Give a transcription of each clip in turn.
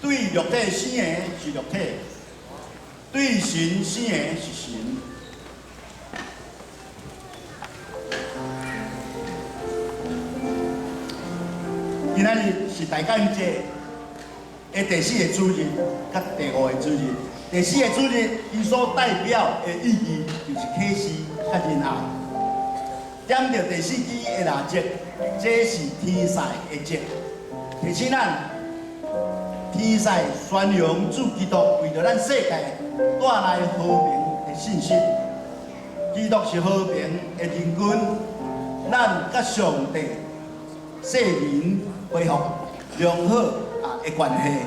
對肉體生的是肉體，對神生的是神。今仔日是大感恩節的第四个主日，佮第五个主日。第四个主日，伊所代表的意義就是啟示佮仁愛。點著第四支的蠟燭，這是天使的節，提醒咱天使宣揚主基督為著咱世界帶來和平的信息。基督是和平的仁君，咱佮上帝世人恢復良好的關係。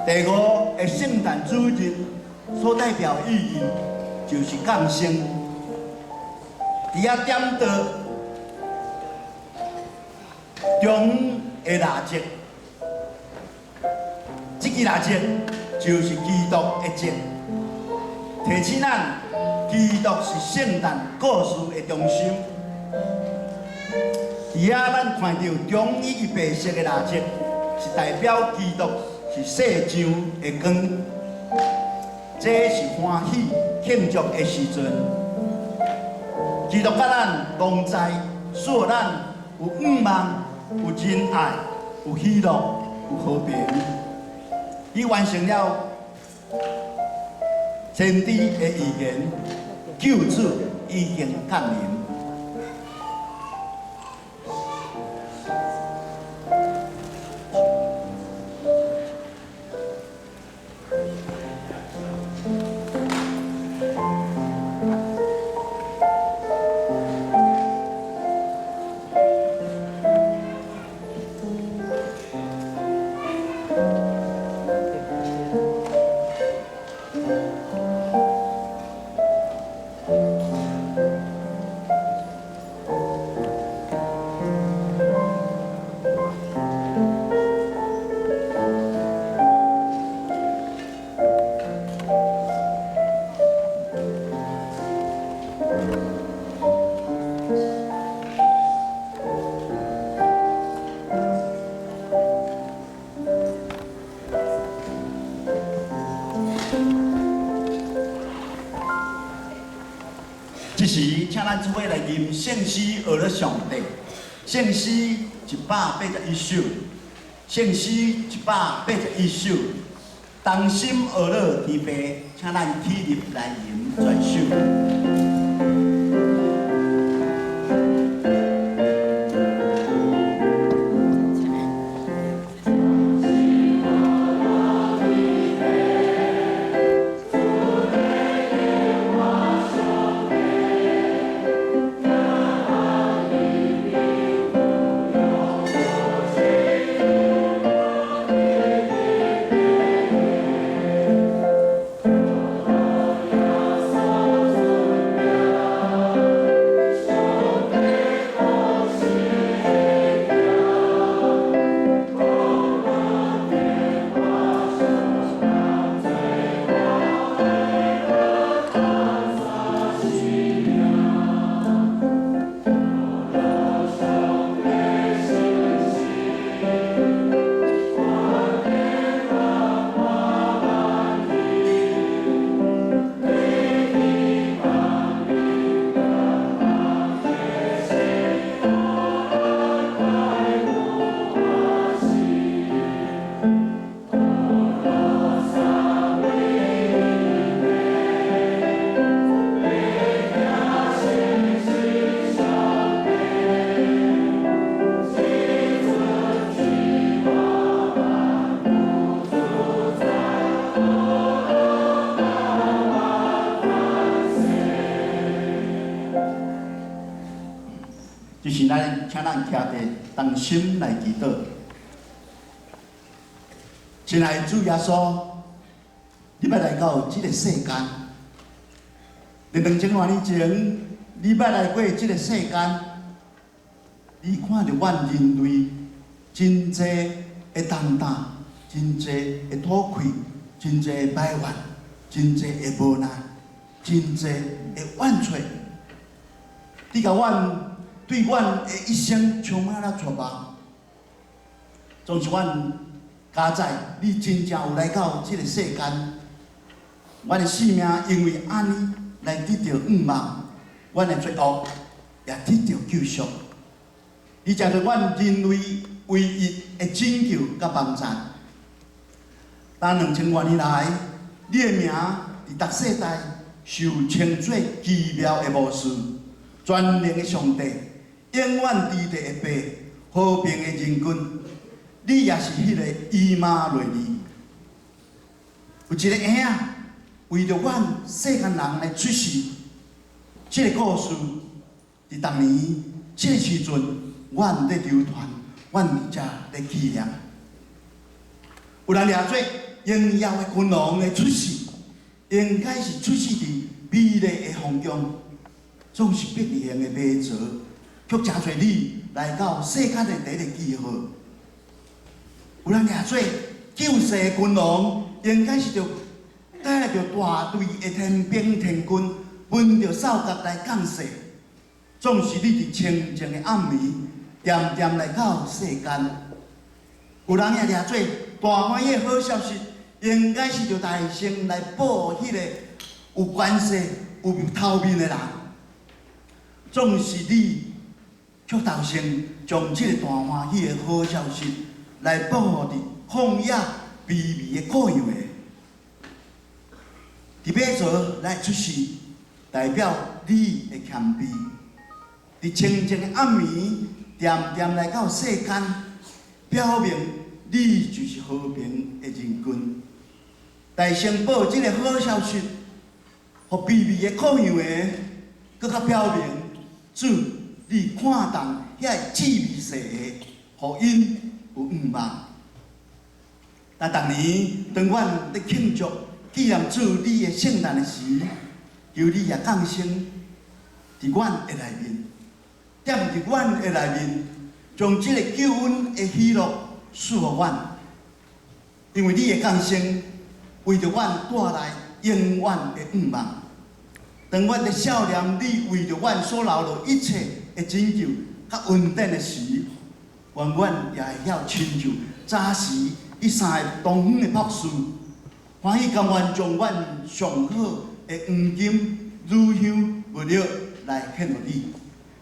第五个聖誕主日所代表意義就是降生。佇遐點著中的蠟燭，這支蠟燭就是基督的節，提醒咱基督是聖誕故事的中心。佇遐咱看著中以及白色的蠟燭，是代表基督是世上的光，這是歡喜慶祝的時陣。基督佮咱同在，使咱有盼望、有仁愛、有喜樂、有和平。伊完成了先知的預言，救主已經降臨。這時，請咱做伙來吟聖詩，學了上帝。聖詩181首，聖詩181首，同心學了天父，請咱起立來吟全首。這時咱請咱徛佇同心來祈禱。親愛的主耶穌，你捌來到這个世間，佇2000多年前，你捌來過這个世間，你看著阮人類真濟的擔擔，真濟的討氣，真濟的埋怨，真濟的無奈，真濟的怨啋。你共阮對阮的一生充滿了絕望。總是阮佳哉，你真正有來到這个世間，阮的性命因為按呢來得著向望，阮的罪惡也得著救贖。你成做阮人類唯一的拯救佮幫贊。當2000外年來，你的名佇逐世代受稱做奇妙的巫師、全能的上帝、永遠佇地的父、和平的仁君。你也是彼个以馬內利。有一个嬰仔為著阮世間人來出世，這个故事佇逐年這个時陣，阮咧流傳，阮佇遮咧紀念。有人掠做榮耀的君王的出世，應該是出世佇美麗的皇宮，總是伯利恆的馬槽，卻誠濟你來到世間的第一个記號。有人掠做救世的君王，應該是著帶著大隊的天兵天軍，奔著掃角來降世。總是你佇清靜的暗暝，恬恬來到世間。有人也掠做大歡喜的好消息，應該是著大聲來報彼个有權勢、有頭面的人。總是你卻投生將這个大歡喜的好消息來報予佇曠野卑微的羔羊的。佇馬槽來出世，代表你的謙卑。佇清靜的暗暝，恬恬來到世間，表明你就是和平的仁君。大聲報這个好消息，予卑微的羔羊的，閣較表明主你看重遐个至微細的，予𪜶有向望。但逐年當阮咧慶祝紀念主你的聖誕的時，求你也降生佇阮的內面，踮佇阮的內面，將這个救恩的喜樂賜予阮。因為你的降生，為著阮帶來永遠的向望。當阮咧少年，你為著阮所流落一切的拯救佮恩典的時，願阮也會曉親像早時彼三个東方的博士，歡喜甘願將阮上好的黃金、乳香、沒藥來獻予你，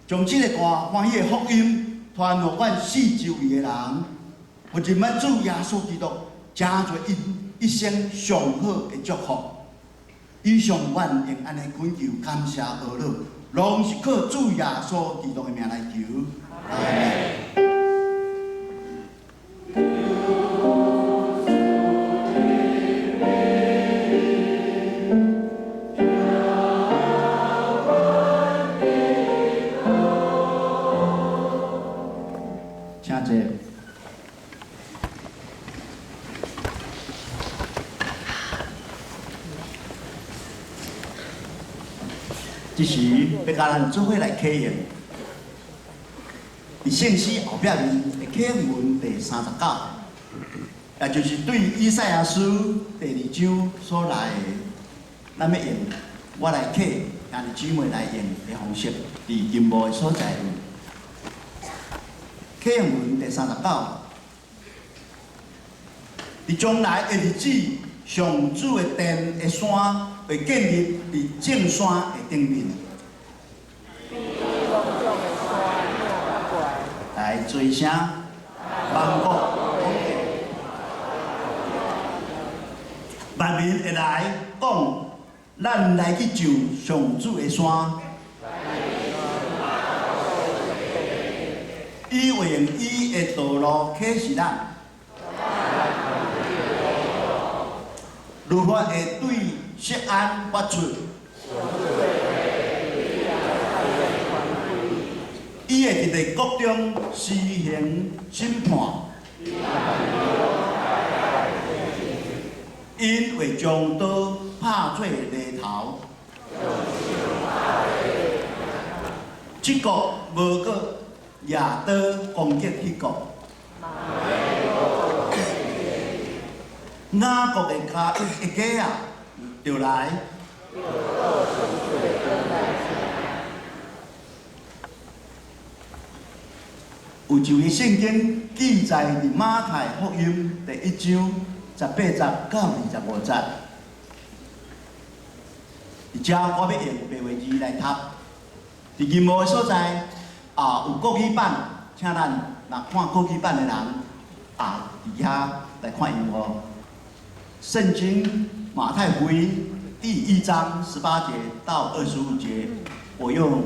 將這个大歡喜的福音傳予阮四周圍的人，予認捌主耶穌基督，成做𪜶一生上好的祝福。以上阮用按呢懇求感謝阿樂，攏是靠主耶穌基督的名來求。阿們。請坐。這時欲共咱做伙來啟用，佇聖詩後壁面的啟用文第39，也就是對以賽亞書第2章所來的，咱欲用我來啟，兄弟姊妹來用的方式，佇金幕的所在有。啟用文第39，佇將來的日子，上主的殿的山會建立佇眾山的頂面。來追聲，萬國萬民會來講，咱來去上上主的山。伊會用伊的道路啟示咱，律法會對錫安發出，伊會佇列國中施行審判，𪜶會將刀拍做犁頭，這國無閣舉刀攻擊彼國，雅各的跤的腳仔就來。有一个聖經記載佇馬太福音第一章十八節到25節。佇遮我欲用白話字來讀。佇銀幕的所在啊，有國語版，請咱若看國語版的人啊，佇遐來看熒幕。聖經馬太福音第一章十八節到25節，我用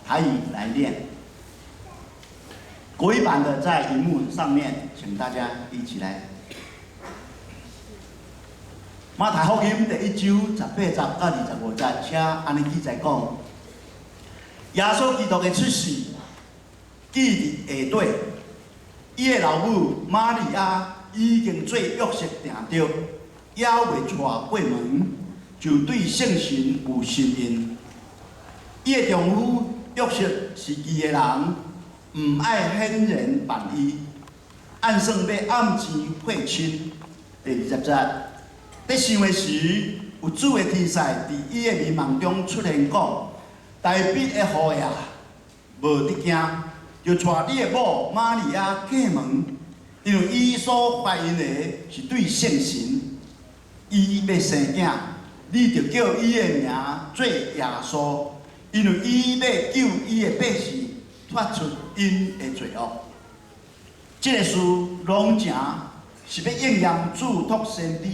台語來念。國語版的在熒幕上面，請大家一起來。馬太福音第一章十八節到25節，請按呢記載講：耶穌基督的出世，記佇下底，伊的老母瑪利亞已經做約瑟訂著，猶未娶過門，就對聖神有身孕。伊的丈夫約瑟是義的人，毋愛顯人辦伊，按算欲暗錢血親。第20節，得生的時，有主的天使佇伊的美夢中出現，講：大衛的後裔啊，無得驚，著娶你的某瑪利亞過門，因為伊所懷孕的是對聖神，伊欲生囝，你著叫伊的名做耶穌，因為伊欲救伊的百姓脫出𪜶的罪惡。這个事攏成是欲應驗主託先知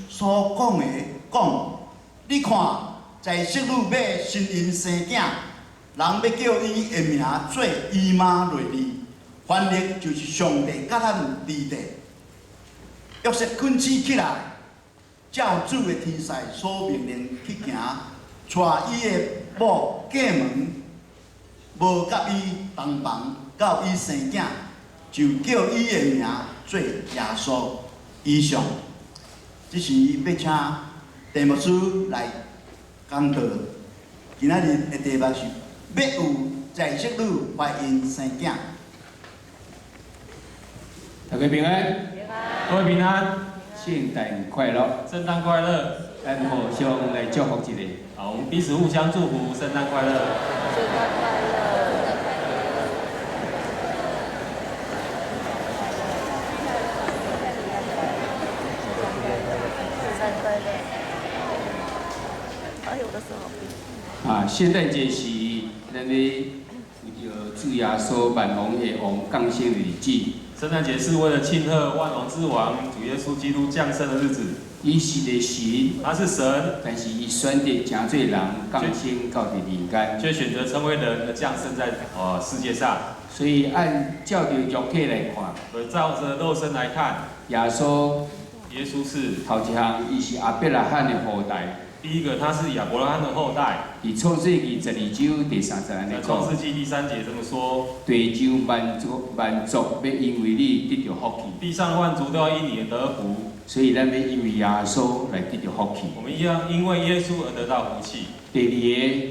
所講的，講：你看，在室女欲身孕生囝，人欲叫伊的名做以馬內利，翻譯就是上帝佮咱佇咧。約瑟睏醒起來，照主的天使所命令去行，娶伊的某過門，無佮伊同房，到伊生囝，就叫伊的名做耶穌。以上，這時欲請鄭牧師來講道。今仔日的題目是欲有在室女懷孕生囝。大家平安，各位平安，聖誕快樂，聖誕快樂！咱互相來祝福一下。好，我們彼此互相祝福，聖誕快樂！聖誕快樂！聖誕快樂！哎呦，我的手好冰。啊，聖誕節是咱咧為著主耶穌萬王的王降生的日子。聖誕節是為了慶賀萬王之王主耶穌基督降生的日子。伊是個神，他是神，但是伊選擇成做人降生到佇人間，卻選擇成為人而降生在世界上。所以按照著肉體來看，所以照著肉身來看，耶穌耶穌是頭一項，伊是亞伯拉罕的後代。第一個，他是亞伯拉罕的後代。佇創世記12章第3節按呢在創講，世記第三節這麼說：地上萬族萬族欲因為你得著福氣，地上萬族都要因你而得福。所以咱欲因為耶穌來得著福氣。我們要因為耶穌而得到福氣。第二个，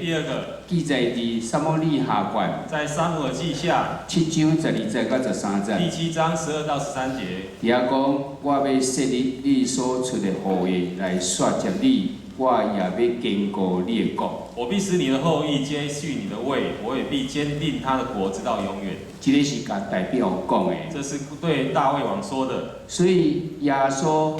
第二個，記載佇撒母耳下卷在撒母耳記下七章12節到13節，第七章12到13節，佇遐講，我欲設立你所出的後裔來紲接你，我也欲堅固你的國。我必使你的後裔接續你的位，我也必堅定他的國，直到永遠。這个是共大衛王講的。這是對大衛王說的。所以耶穌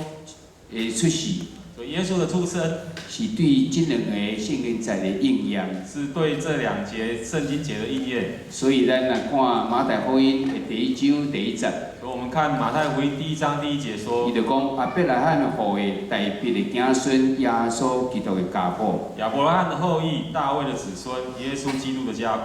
的出世，所以耶穌的出生是對這兩個聖經節的應驗。是對這兩節聖經節的應驗。所以咱若看馬太福音的第一章第一節，所以我們看馬太福音第一章第一節說，伊就講亞伯拉罕的後裔，大衛的子孫，耶穌基督的家譜。亞伯拉罕的後裔，大衛的子孫，耶穌基督的家譜。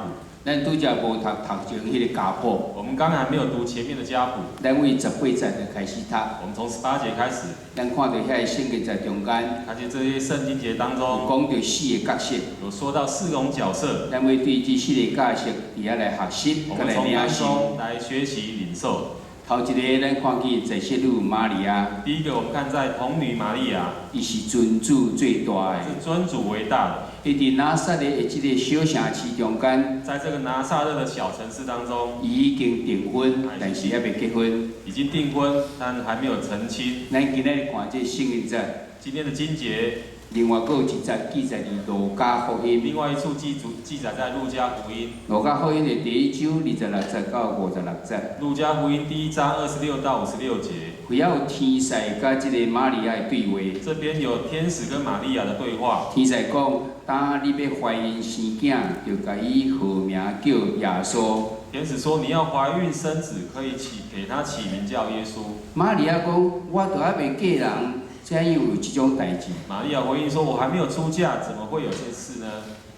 咱拄才無讀頭前彼个家譜，我們剛才沒有讀前面的家譜。咱對十八節就開始讀。我們從18節開始。咱看著遐个聖經節中間，看見這些聖經節當中，講著四个角色，有說到四種角色。咱欲對這四个角色佇遐來學習，我們從當來領受。中來學習領受。頭一个，咱看見在室女瑪利亞。第一個，我們看在童女瑪利亞。伊是尊主最大的。是尊主為大的。伊佇拿撒勒的這個小城市中間，在這個拿撒勒的小城市當中，伊已經訂婚，但是猶未結婚。已經訂婚，但還沒有成親。咱今仔日看這聖經節，今天的經節，另外，閣有一節記載佇路加福音。另外一處記載在路加福音。路加福音的第一章26節到56節。路加福音第一章26到56節。遐有天使佮這個瑪利亞的對話。這邊有天使跟瑪利亞的對話。天使講：當你欲懷孕生囝，就共伊號名叫耶穌。天使說：你要懷孕生子，可以起給他起名叫耶穌。瑪利亞講：我都猶未嫁人，怎樣有這種代誌？瑪利亞回應說：我還沒有出嫁，怎麼會有這事呢？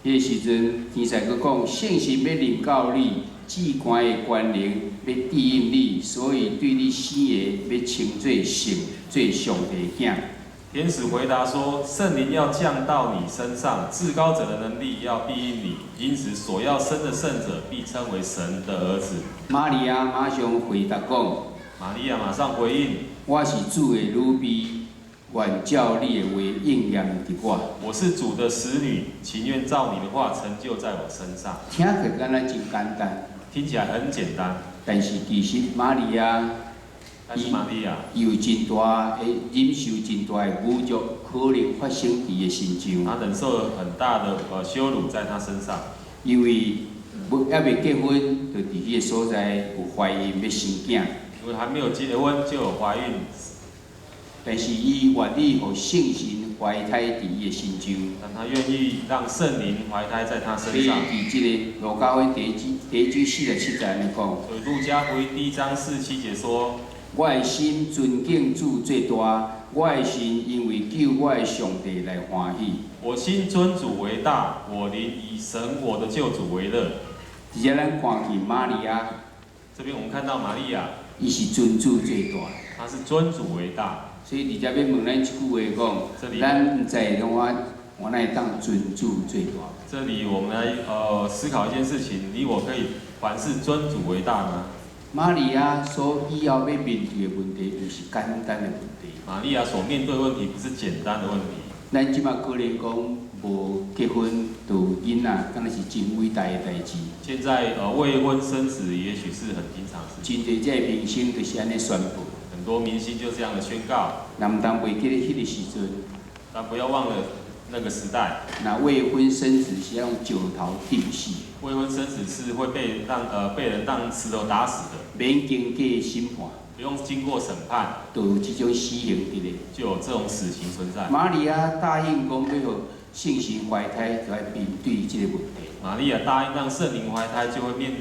彼個時陣，天使閣講：聖神欲臨到你，至懸的權能欲庇蔭你，所以對你生的欲稱做聖，做上帝的囝。天使回答說：聖靈要降到你身上，至高者的能力要庇蔭你，因此所要生的聖者必稱為神的兒子。瑪利亞馬上回答講：瑪利亞馬上回應：我是主的女婢，願照你的話應驗佇我。我是主的使女，情願照你的話成就在我身上。聽起來敢若真簡單，聽起來很簡單，但是其實瑪利亞，但是瑪利亞伊有真大的忍受真大的侮辱，可能發生佇伊的身上。她忍受了很大的羞辱在她身上。因為猶未結婚，就佇彼个所在有懷孕欲生囝。因為還沒有結婚就有懷孕。但是伊願意予聖神懷胎佇伊的身上。但她願意讓聖靈懷胎在她身上。所以佇這个路加福音第一章47節按呢講。所以路加福音第一章47節說：我的心尊敬主最大，我的心因為救我的上帝來歡喜。我心尊主為大，我靈以神我的救主為樂。佇遮咱看見瑪利亞，這邊我們看到瑪利亞，伊是尊主最大，她是尊主為大。所以佇遮欲問咱一句話講，咱毋知講我哪會當尊主最大。這裡我們來思考一件事情，你我可以凡事尊主為大嗎？瑪利亞所以後欲面對的問題，毋是簡單的問題。瑪利亞所面對問題，不是簡單的問題。咱這馬可能講無結婚就有囡仔，敢若是真偉大的代誌。現在未婚生子，也許是很平常事情。真濟這个明星就是按呢宣布。很多明星就這樣的宣告。若毋通袂記咧彼个時陣。但不要忘了那個時代。若未婚生子是要用石頭釘死。未婚生子是會被人當石頭打死的。免經過審判。不用經過審判。就有這種死刑佇咧。就有這種死刑存在。瑪利亞答應講欲予聖神懷胎，就愛面對這個問題。瑪利亞答應讓聖靈懷胎，就會面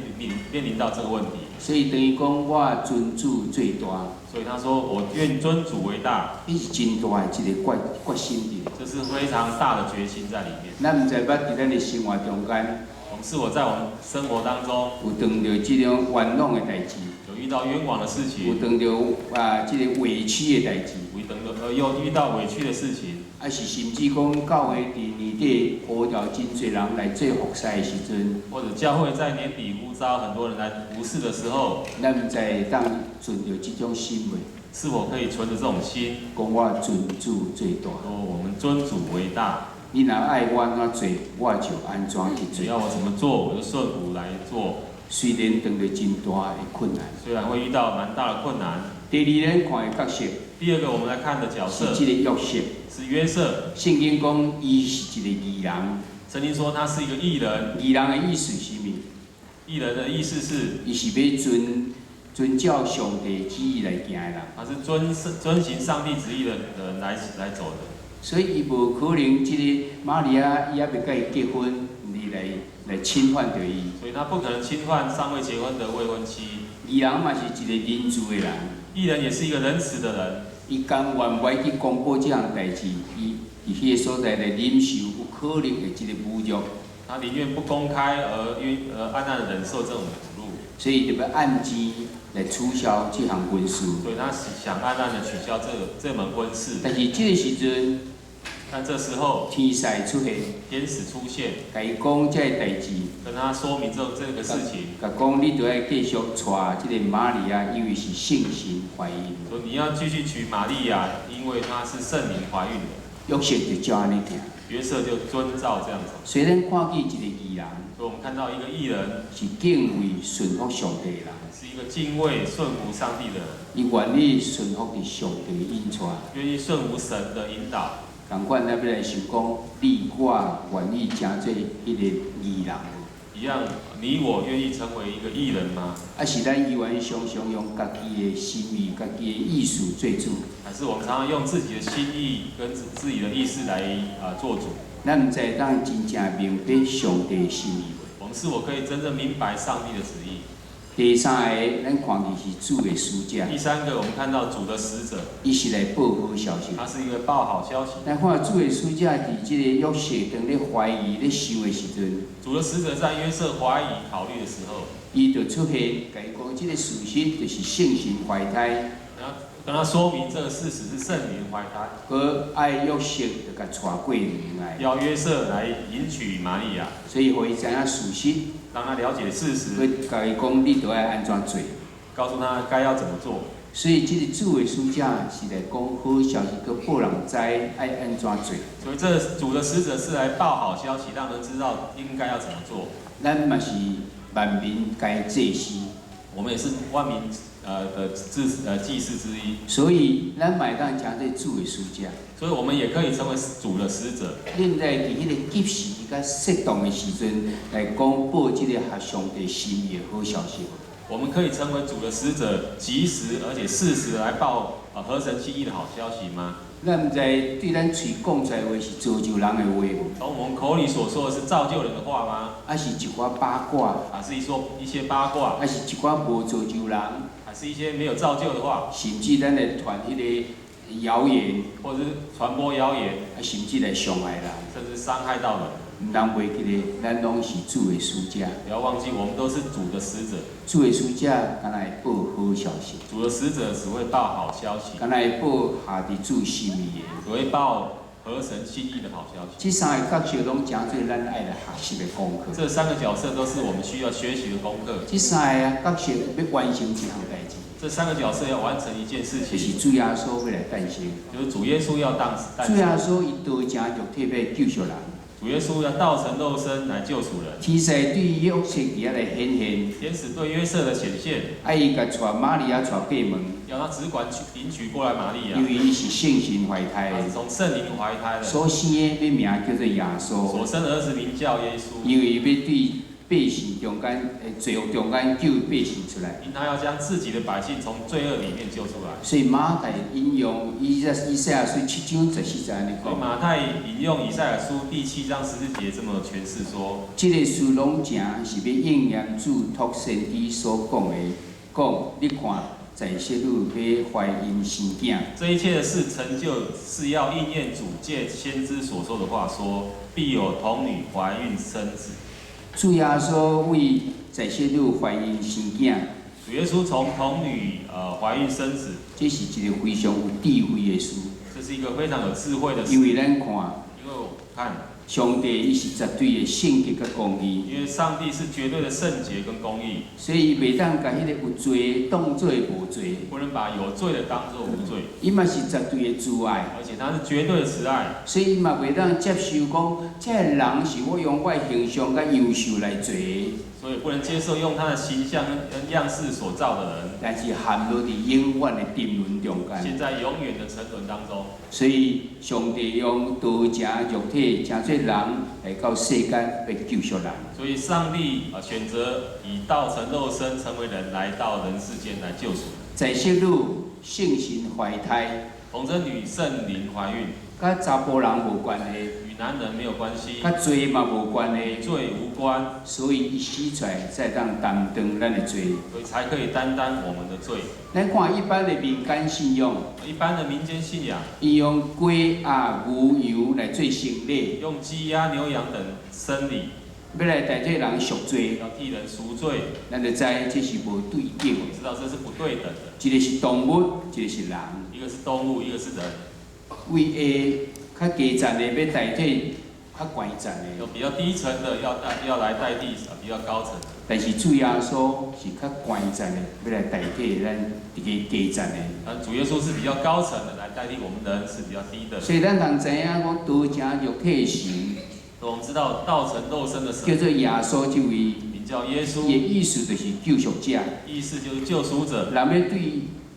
臨到這個問題。所以等於講，我尊主最大。所以他說：我願尊主為大。這是真大的一個決心佇。這是非常大的決心在裡面。咱毋知捌佇咱的生活中間，我們是否在我們生活當中有碰著這種冤枉的代誌？有遇到冤枉的事情？有碰著啊，這個委屈的代誌？有碰著又遇到委屈的事情？啊是甚至講教會佇年底呼召真濟人來做服侍的時陣，或者教會在年底呼召很多人來服侍的時候，咱毋知會當存著這種心袂？是否可以存著這種心？講我尊主最大。說我們尊主為大。你若愛我按怎做，我就按怎去做。你要我怎麼做，我就順服來做。雖然碰著真大的困難，雖然會遇到蠻大的困難。第二，咱看的角色，第二個我們來看的角色是這個約瑟。是約瑟。聖經講伊是一個義人。聖經說他是一個義人。義人的意思是啥物？義人的意思是，伊是欲遵照上帝旨意來行的人。他是遵行上帝旨意的人來走的。所以伊無可能，這個瑪利亞伊猶未佮伊結婚，你來侵犯著伊。所以他不可能侵犯尚未結婚的未婚妻。義人嘛是一個仁慈的人。義人也是一個仁慈的人。伊甘願袂去公布這項代誌，伊佇彼个所在來忍受有可能的這個侮辱。他寧願不公開而暗暗的忍受這種侮辱。所以就欲暗錢來取消這項婚事。所以他想暗暗的取消這門婚事。但是這個時陣，但這時候天使出現，天使出現，共伊講這个代誌，跟他說明這個事情。共講你著愛繼續娶這個瑪利亞，因為是聖神懷孕。說你要繼續娶瑪利亞，因為她是聖靈懷孕的。約瑟就照按呢行。約瑟就遵照這樣子。雖然看見一個義人，所以我們看到一個義人是敬畏順服上帝的人，是一個敬畏順服上帝的人，伊願意順服佇上帝的引帶，願意順服神的引導。仝款，咱欲來想講，你我願意成做彼个義人無？一樣，你我願意成為一個義人嗎？抑是咱依然常常用家己的心意、家己的意思做主？還是我們常常用自己的心意跟自己的意思來做主？咱毋知會當真正明白上帝的心意無？我們是否可以真正明白上帝的旨意？第三个，咱看見是主的使者。第三個，我們看到主的使者。伊是來報好消息。他是一個報好消息。咱看主的使者佇這個約瑟當咧懷疑、咧想的時陣，主的使者在約瑟懷疑、考慮的時候，伊就出現，共伊講這个事實就是聖神懷胎。然後跟他說明這個事實是聖靈懷胎。閣愛約瑟就共娶過來。要約瑟來迎娶瑪利亞。所以予伊知影事實。讓他了解事實。閣共伊講，你著愛按怎做。告訴他該要怎麼做。所以這个主的使者是來講好消息，閣報人知愛按怎做。所以這主的使者是來報好消息，讓人知道應該要怎麼做。咱嘛是萬民該祭司。我們也是萬民的祭司之一。所以咱嘛會當成做主的使者。所以我們也可以成為主的使者。恁在佇彼个及時佮適當的時陣來講報這个合上帝心意的好消息。我們可以成為主的使者，及時而且適時來報合神心意的好消息嗎？咱毋知對咱喙講出來話是造就人的話無？從我們口裡所說的是造就人的話嗎？抑是一寡八卦？還是說一些八卦？抑是一寡無造就人？還是一些沒有造就的話？甚至咱來傳彼个謠言，或者是傳播謠言，甚至來傷害人，甚至傷害到人。毋通袂記得，咱攏是主的使者。不要忘記，我們都是主的使者。主的使者，敢若會報好消息。主的使者只會報好消息。敢若會報合佇主心意的。只會報合神心意的好消息。這三个角色攏成做咱愛來學習的功課。這三個角色都是我們需要學習的功課。這三个角色欲完成一項代誌。這三個角色要完成一件事情。就是主耶穌欲來誕生。就是主耶穌要誕生。主耶穌伊道成肉體欲救贖人。主耶穌要道成肉身來救贖人。天使對約瑟佇遐來顯現。天使對約瑟的顯現。愛伊共娶瑪利亞娶過門。要他只管去迎娶過來瑪利亞。因為伊是聖神懷胎的。他是從聖靈懷胎的。所生的欲名叫做耶穌。所生的兒子名叫耶穌。因為伊欲對百姓中間，罪惡中間救百姓出來。因他要將自己的百姓從罪惡裡面救出來。所以馬太引用以賽亞書7章14節按呢講。馬太引用以賽亞書第七章十四節這麼詮釋說：這个事攏成是欲應驗主託先知所講的，講你看，在色女欲懷孕生囝。這一切的事成就，是要應驗主借先知所說的話說，說必有童女懷孕生子。主耶穌為在色女懷孕生囝。主耶穌從童女懷孕生子。這是一個非常有智慧的事。這是一個非常有智慧的事。因為咱看，因為我看，上帝伊是絕對的聖潔佮公義。因為上帝是絕對的聖潔跟公義。所以伊袂當共彼个有罪當做無罪。不能把有罪的當做無罪。伊嘛是絕對的慈愛。而且他是絕對的慈愛。所以伊嘛袂當接受講，這个人是我用我的形象佮樣式來做的。所以不能接受用他的形象跟樣式所造的人。但是陷落佇永遠的沉淪中間。現在永遠的沉淪當中。所以上帝用道成肉體，成做人來到世間，欲救贖人。所以上帝選擇以道成肉身，成為人，來到人世間來救贖。在色女聖神懷胎，童貞女聖靈懷孕，佮查埔人無關係，與男人沒有關係，佮罪嘛無關係，罪無關，所以伊死出來才當擔當咱的罪，所以才可以擔當我們的罪。咱看一般的民間信仰，一般的民間信仰，伊用雞鴨牛羊來做牲禮，用雞鴨牛羊等牲禮，欲來代替人贖罪，要替人贖罪。咱就知這是無對等的。知道這是不對等的。一個是動物，一個是人。一個是動物，一個是人。為下較低層的欲代替較懸層的。有比較低層的要來代替比較高層的。但是主耶穌是較懸層的，欲來代替咱這个低層的。但主耶穌是比較高層的，來代替我們人是比較低的。所以咱通知影講道成肉體的神。我們知道道成肉身的神叫做耶穌這位，名叫耶穌，伊的意思就是救贖者。意思就是救贖者。人欲對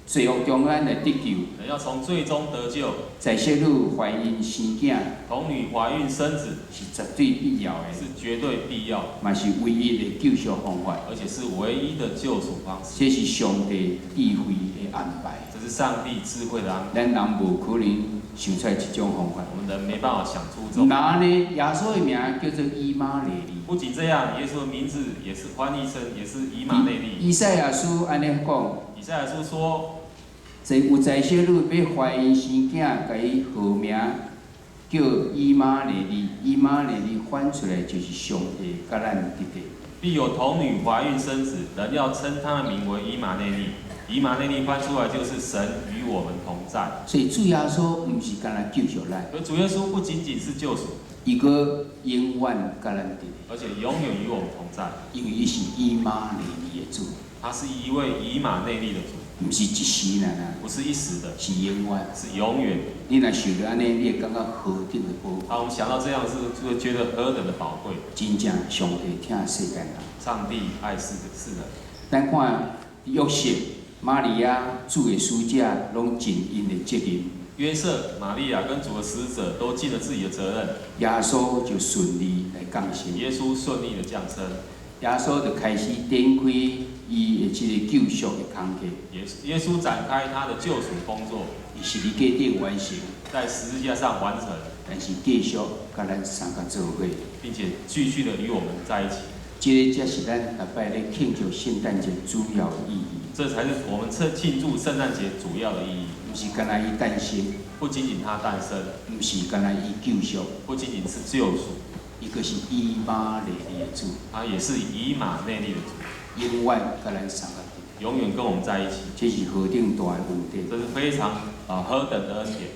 罪惡中咱來得救。人要從罪中得救。在小女懷孕生囝，童女懷孕生子是絕對必要的，是絕對必要，嘛是唯一的救贖方法，而且是唯一的救贖方式。這是上帝智慧的安排。這是上帝智慧的安排。咱人無可能想出來這種方法。我們人沒辦法想出這種。那呢，耶穌的名叫做以馬內利。不僅這樣，耶穌的名字也是翻譯成也是以馬內利。以賽亞書按呢講。以賽亞書說。在有在小女欲懷孕生囝，共伊號名叫以馬內利。以馬內利翻出來就是上帝佮咱佇咧。必有童女懷孕生子，人要稱他的名為以馬內利。以馬內利翻出來就是神與我們同在。所以主耶穌毋是干焦救贖咱。而主耶穌不僅僅是救贖，伊閣永遠佮咱佇咧，而且永遠與我們同在。因為伊是以馬內利的主。他是一位以馬內利的主。毋是一時爾爾，不是一時的，是永遠，是永遠。你若想著按呢，你會感覺何等的寶貴。當我們想到這樣是，就會覺得何等的寶貴。真正上帝疼世間人，上帝愛世世人。咱看約瑟、瑪利亞、主的使者，攏盡𪜶的責任。約瑟、瑪利亞跟主的使者都盡了自己的責任。耶穌就順利來降生。耶穌順利的降生。耶穌就開始展開伊的這个救贖的工作。耶穌展開他的救贖工作。伊十字架頂完成，在十字架上完成。但是繼續佮咱相佮做伙，並且繼續的與我們在一起。這个才是咱逐擺咧慶祝聖誕節主要的意義。這才是我們慶祝聖誕節主要的意義。毋是干焦伊誕生，不僅僅他誕生，毋是干焦伊救贖，不僅僅是救贖。伊閣是以馬內利的主，他也是以馬內利的主，永遠佮咱相佮，永遠跟我們在一起。這是何等大的恩典！這是非常何等的恩典。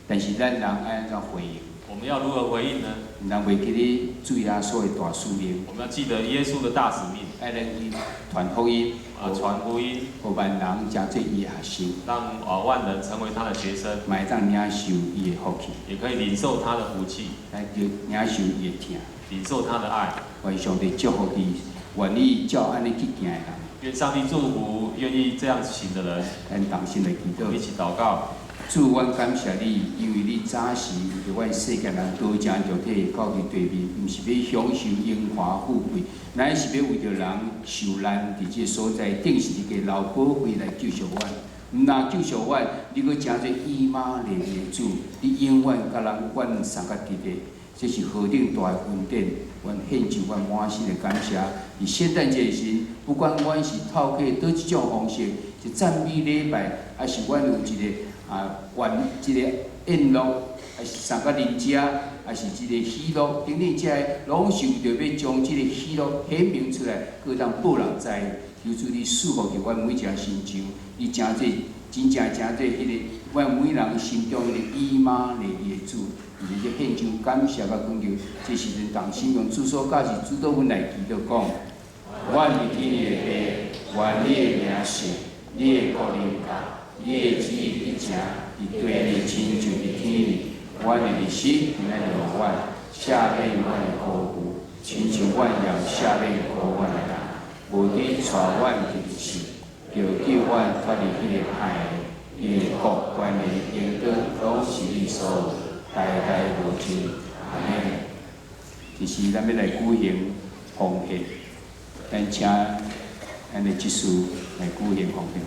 但是咱人愛按怎回應？我們要如何回應呢？咱袂記得主耶穌的大使命。我們要記得耶穌的大使命。愛咱去傳福音，傳福音，予萬人成做伊的學生，讓萬人成為他的學生，嘛會當領受伊的福氣，也可以領受他的福氣，來領受伊的疼，領受他的愛。願上帝祝福伊，願意照按呢去行的人。願上帝祝福願意這樣行的人。咱同心來祈禱，一起禱告。主，阮感謝你，因為你早時為著阮世間人道成肉體到佇地面，毋是欲享受榮華富貴，乃是欲為著人受難，佇這个所在，釘十字架流寶血來救贖阮。毋但救贖阮，你閣成做以馬內利的主，你永遠佮人阮相佮佇咧，這是何等大的恩典！阮獻上阮滿心的感謝。佇聖誕節時，不管阮是透過佗一種方式，是讚美禮拜，還是阮有一个玩這个宴樂，還是相佮啉食，還是這个喜樂等等，這个攏是為著欲將這个喜樂顯明出來，閣通予人知。求主你賜福佇阮每一个身上，你成做真正成做彼个阮每人心中彼个以馬內利的主，佇這獻上感謝佮懇求，這時陣同心用主所教示主導文來祈禱講：阮佇天的父，願你的名聖，你的國臨到。你的旨意得成，佇地裡親像佇天裡。阮的日食今仔日予阮，赦免阮的過誤，親像阮也有赦免過阮的人。無得帶阮入試，著救阮脫離彼个歹的。因為國、權勢、榮光，攏是你所有，代代無盡。阿們。這時咱欲來舉行奉獻，咱請咱的執事來舉行奉獻。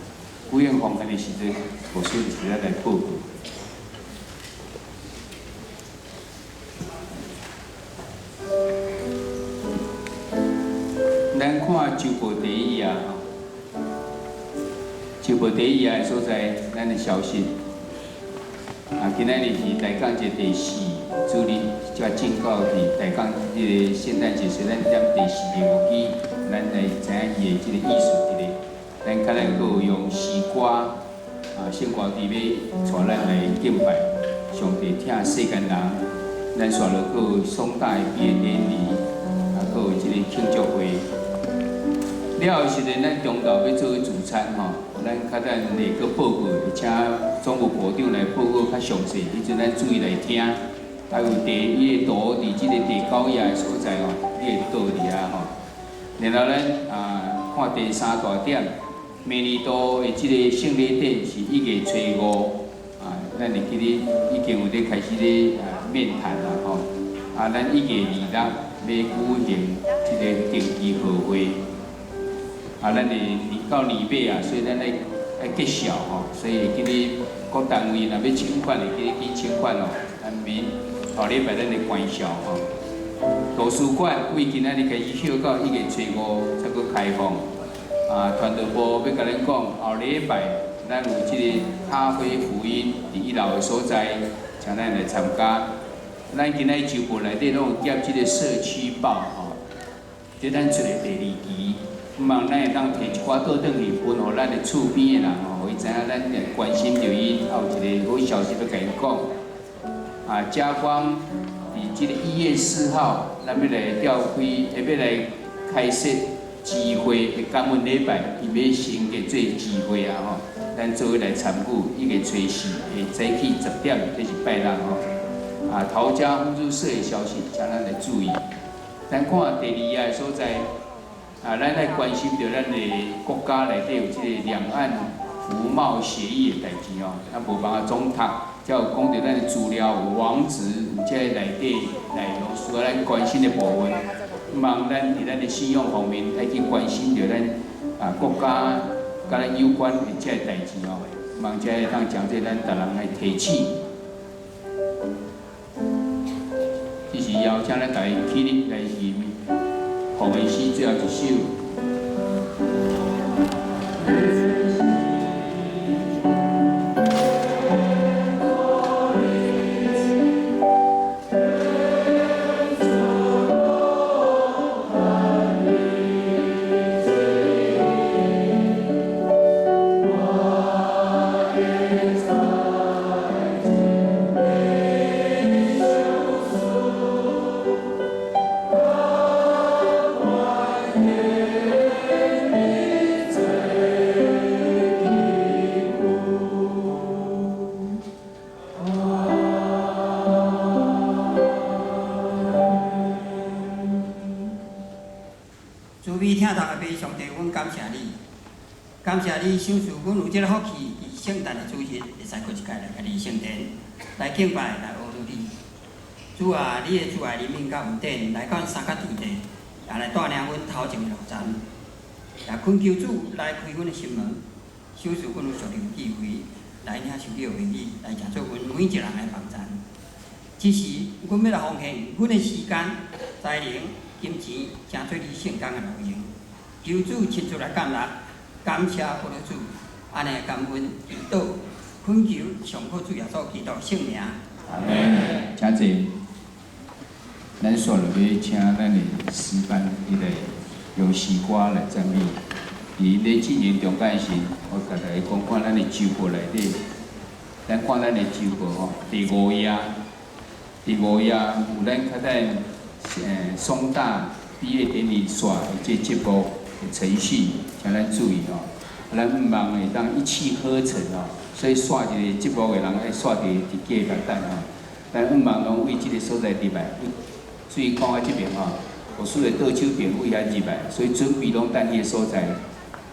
舉行奉獻的時陣，牧師就是來報告。咱看周報第一頁吼，周報第一頁的所在，咱的消息。今仔日是大港節第四主日，才進到佇大港這个聖誕節，所以咱踮第四日有記，咱來知影伊的這个意思佇咧。咱較咱閣有用詩歌，聖歌隊欲帶咱來敬拜上帝，疼世間人。咱煞落閣有壮大的畢業典禮，閣有這个慶祝會。了後時陣，咱中晝欲做聚餐吼，咱較等會閣報告，請總務部長來報告較詳細，彼陣咱注意來聽。還有第伊个圖佇這个第九頁的所在吼，你會倒佇遐吼。然後咱看第三大點，明年度的這个聖禮典是1月初5，啊，咱會記得已經有咧開始咧啊面談啦吼。啊，咱1月26欲舉行這个定期賀會。啊，咱的到年尾啊，所以咱愛愛結銷吼，所以會記得各單位若欲請款，會記得去請款哦。咱明後禮拜咱會關銷吼。圖書館為今仔日開始歇到1月初5才閣開放。啊，傳道部欲共咱講，後禮拜咱有這个咖啡福音佇一樓的所在，請咱來參加。咱今仔日週報內底攏有夾這个社區報吼，這咱出的第二期，希望咱會當提一寡倒轉去分予咱的厝邊的人吼，予伊知影咱會關心著𪜶，也有一个好消息欲共𪜶講。啊，嘉光佇這个1月4號，咱欲來召開，欲來開設聚會的感恩禮拜，伊欲升格做聚會啊吼，咱做伙來參與，1月初4的早起10點，這是拜六吼。啊，頭家互助社的消息，請咱來注意。咱看第二頁的所在，啊，咱愛關心著咱的國家內底有這个兩岸服貿協議的代誌吼，咱無辦法總讀，才有講著咱的資料有網址，有這个內底內容需要咱關心的部分。希望咱佇咱的信仰方面愛去關心著咱啊國家佮咱有關的這个代誌吼，希望這會當將這咱逐人來提醒。這是邀請咱大家起立來吟頌的詩最後一首。慈悲疼痛的父上帝，阮感謝你，感謝你賞賜阮有這个福氣，佇聖誕的主日會使閣一擺來共你聖殿來敬拜，來阿諛你。主啊，你的慈愛憐憫佮恩典來到三角天地，也來帶領阮頭前的路程。也懇求主來開阮的心門，賞賜阮有屬靈智慧，來領受你的話語，來成做阮每一个人的幫贊。這時，阮欲來奉獻阮的時間、才能、金錢，成做你聖工的路用。求主親自來降納，感謝阿諛主，按呢感恩祈禱，懇求上好主耶穌基督聖名。阿們，請坐。咱煞落欲請咱的詩班伊來用詩歌來讚美。佇𪜶咧進行中間時，我共大家講看咱的週報內底，咱看咱的週報吼，第五頁，第五頁有咱較早松大畢業典禮煞的這節目的程序，請咱注意吼。咱毋望會當一氣呵成吼，所以煞一个節目的人愛煞佇佇隔壁等吼。咱毋望攏為這个所在入來，注意看我這邊吼，牧師的倒手邊位遐入來，所以準備攏等彼个所在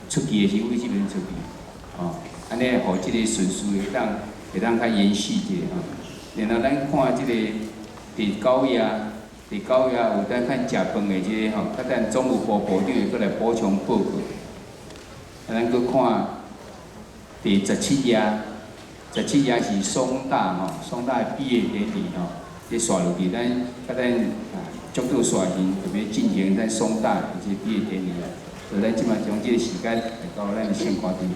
出去的時為這邊出去，吼，按呢予這个順序會當會當較延續一下吼。然後咱看這个第九頁，第九頁有咱看食飯的這个吼，較等總務部部長會閣來補充報告。啊，咱閣看第17頁，十七頁是松大吼，松大的畢業典禮吼，這煞落去，咱較等啊，足倒煞時就欲進行咱松大的這個畢業典禮啊。所以咱這擺將這个時間來交咱的聖歌隊。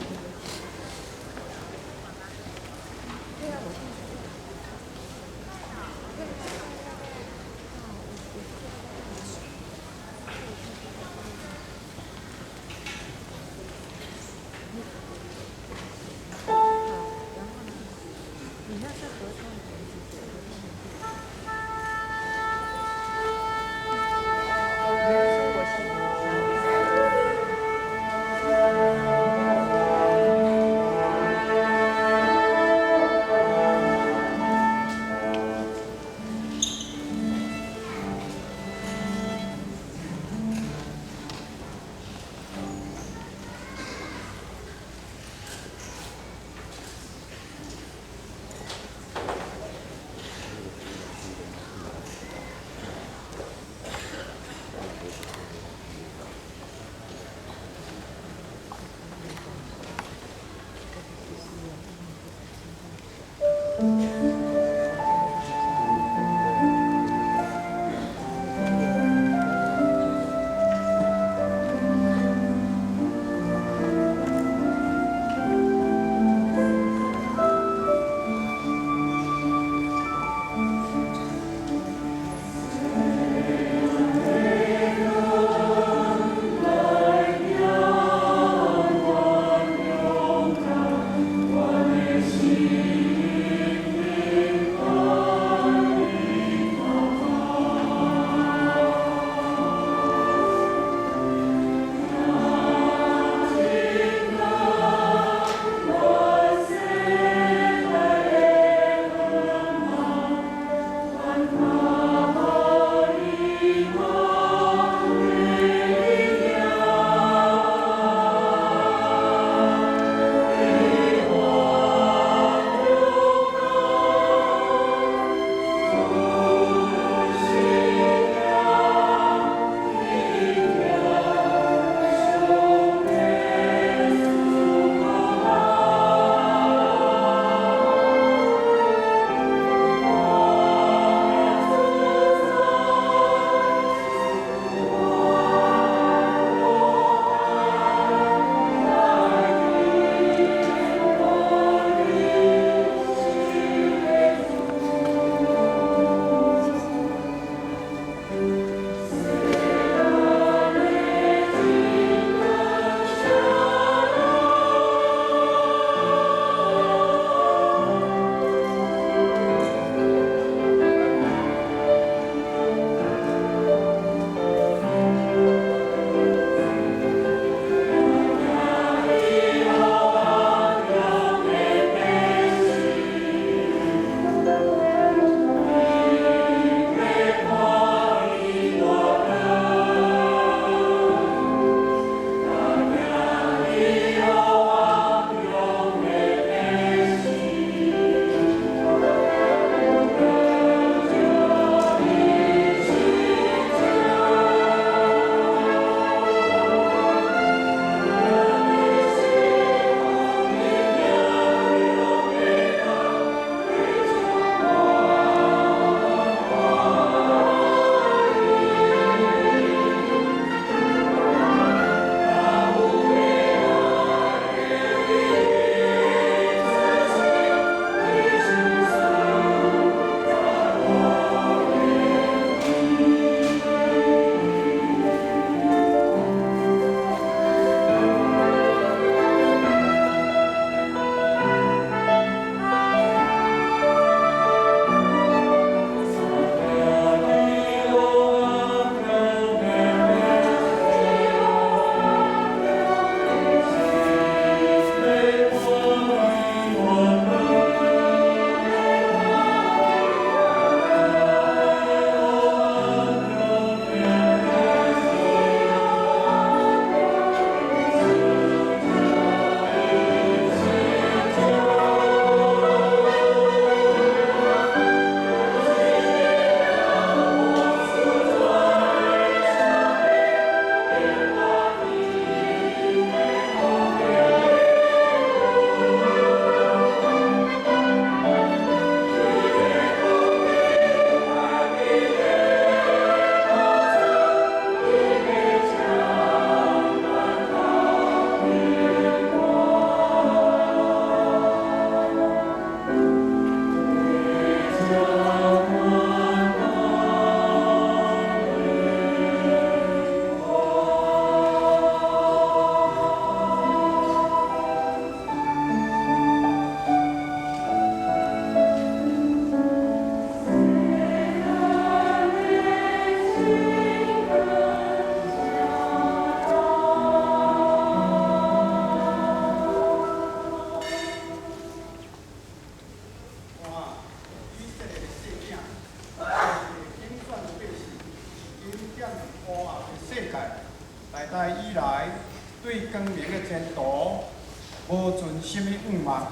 啥物向望。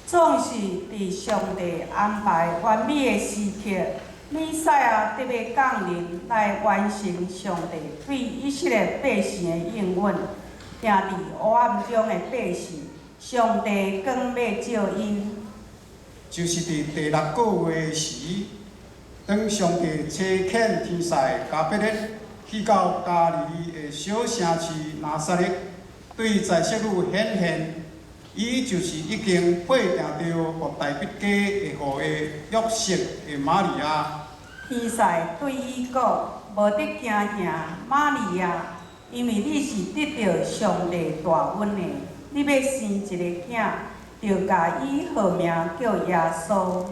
總是佇上帝安排完美的時刻，彌賽亞得欲降臨來完成上帝對以色列百姓的應允。行佇黑暗中的百姓，上帝光欲照𪜶。就是佇第六个月時，當上帝差遣天使加百列去到加利利的小城市拿撒勒，對在色女顯現，伊就是已經配定著予大衛家的後裔約瑟的瑪利亞。天使對伊講：無得驚嚇，瑪利亞，因為你是得著上帝大恩的，你欲生一个囝，著共伊號名叫耶穌。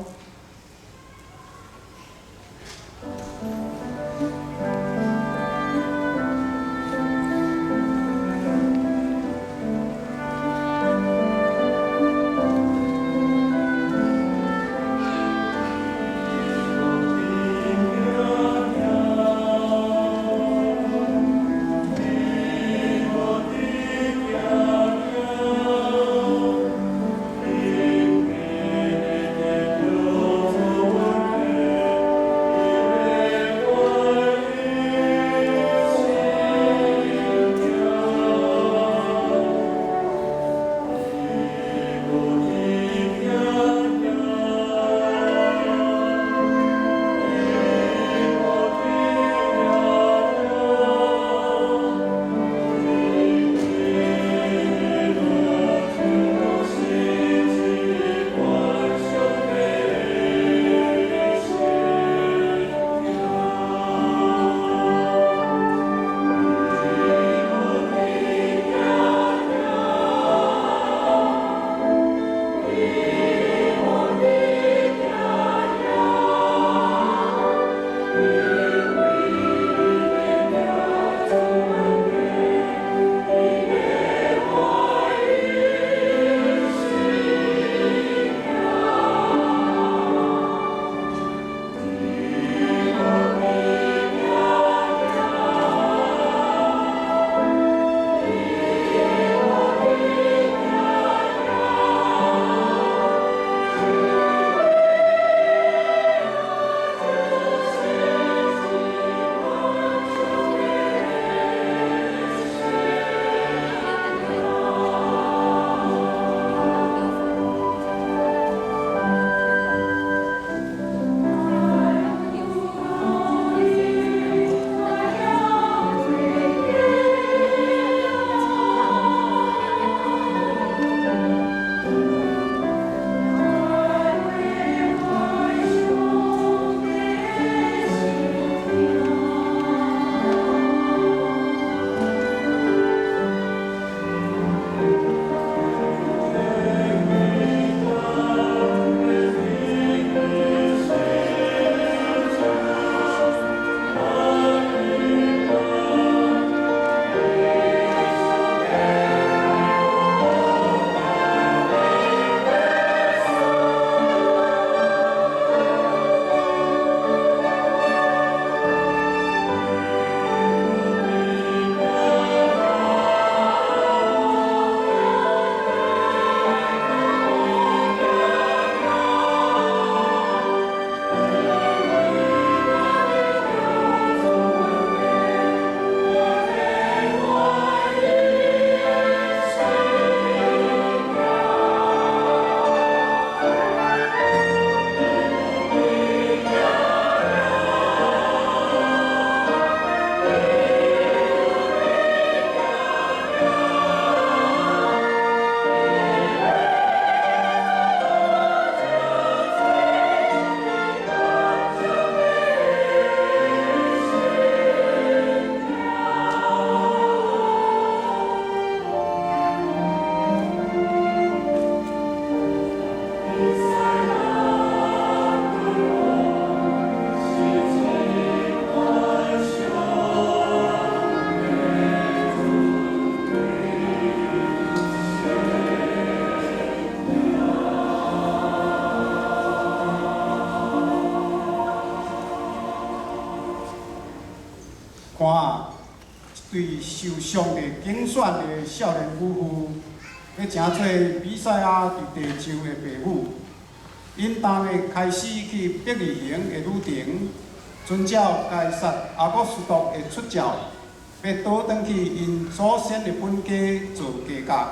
看啊，一對受上帝揀選的少年夫婦，欲成做彌賽亞佇地上的爸母。𪜶當日開始去伯利恆的旅程，遵照該撒亞古斯都的出詔，欲倒轉去𪜶祖先的本家做家教。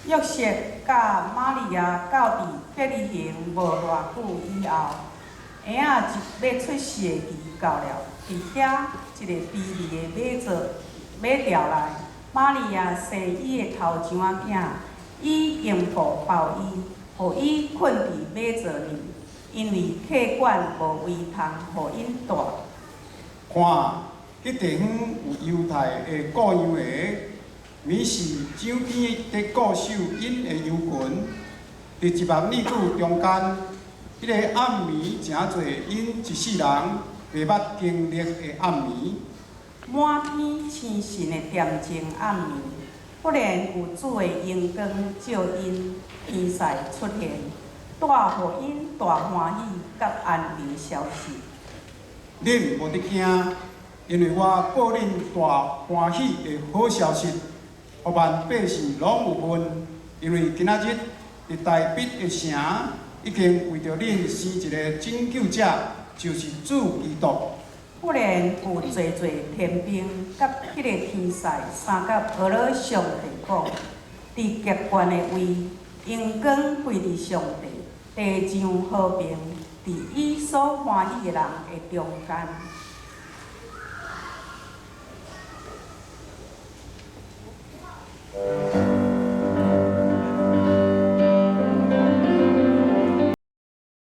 約瑟佮瑪利亞到佇伯利恆無偌久以後，嬰仔欲出世的期到了。佇遐一个卑微的馬槽馬槽內，瑪利亞生伊的頭一仔囝，以用布包伊，予伊睏佇馬槽裡，因為客館無位通予𪜶蹛。看，彼地方有猶太的顧羊的，暝時掌邊佇顧守𪜶的羊群。佇一目二久中間，彼个暗暝成做𪜶一世人袂捌經歷的暗暝。滿天星辰的恬靜暗暝，忽然有主的榮光照𪜶，天使出現，帶予𪜶大歡喜佮安平消息。恁無得驚，因為我報恁大歡喜的好消息，予萬百姓攏有份。因為今仔日佇大衛的城，已經為著恁生一个拯救者，就是主基督。忽然有濟濟天兵佮彼个天使相佮呵咾上帝講：佇極懸的位，榮光歸佇上帝，地上和平，佇伊所歡喜的人的中間。